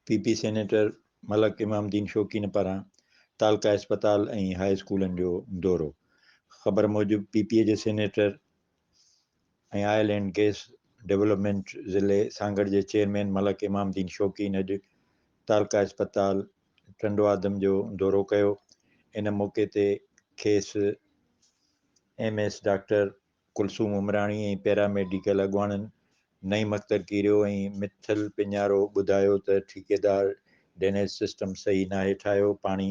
P P senator Malik Imam Uddin Shokeen پاران تعلقه اسپتال ۽ high اسڪولن جو دورو. خبر موجب پي پي جي senator ۽ oil and gas development ضلعي سانگهڙ جي چيئرمين ملڪ امام الدين شوقين اڄ تعلقه اسپتال ٽنڊوآدم جو دورو ڪيو. ان موقعي تي کيس M S doctor Kulsoom Umrani ۽ paramedical اڳواڻن نعيم اختر ڪيريو ۽ مٺل پڃارو ٻڌايو ته ٺيڪيدار ڊرينيج سسٽم صحيح ناهي ٺاهيو، پاڻي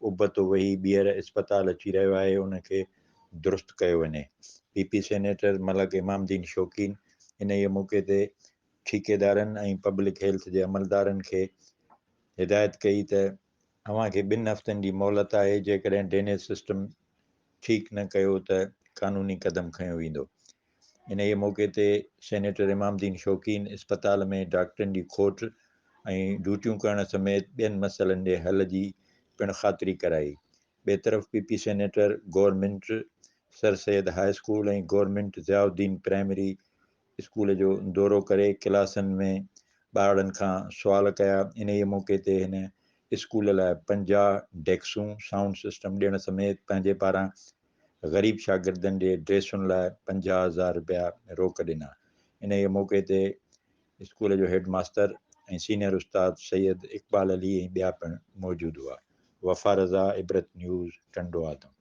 ابتو وهي ٻيهر اسپتال اچي رهيو آهي ان کي درست ڪيو وڃي. P P senator Malik Imam Uddin Shokeen انهيء موقعي تي ٺيڪيدارن ۽ پبلڪ هيلٿ جي عملدارن کي هدايت ڪئي ته اوهان کي ٻن هفتن جي مهلت آهي جيڪڏهن ڊرينيج سسٽم ٺيڪ نه ڪيو ته قانوني قدم کنيو ويندو. انهيء موقعي تي سينيٽر امام الدين شوقين اسپتال ۾ ڊاڪٽرن جي کوٽ ۽ ڊيوٽيون ڪرڻ سميت ٻين مسئلن جي حل جي پڻ خاطري ڪرائي. ٻئي طرف P P senator government Sir Syed high school ۽ government Zia Uddin primary school جو دورو ڪري ڪلاسن ۾ ٻارڙن کان سوال ڪيا. انهيء موقعي تي هن اسڪول لاء 50 ڊيڪسون، سائونڊ سسٽم ڏيڻ سميت پنهنجي پاران غريب شاگردن جي ڊريسن لاء 50,000 رپيا روڪ ڏنا. انهيء موقعي تي اسڪول جو هيڊ ماستر ۽ سينئر استاد سيد اقبال علي ۽ ٻيا پڻ موجود هئا. وفا رضا، عبرت نيوز، ٽنڊو آدم.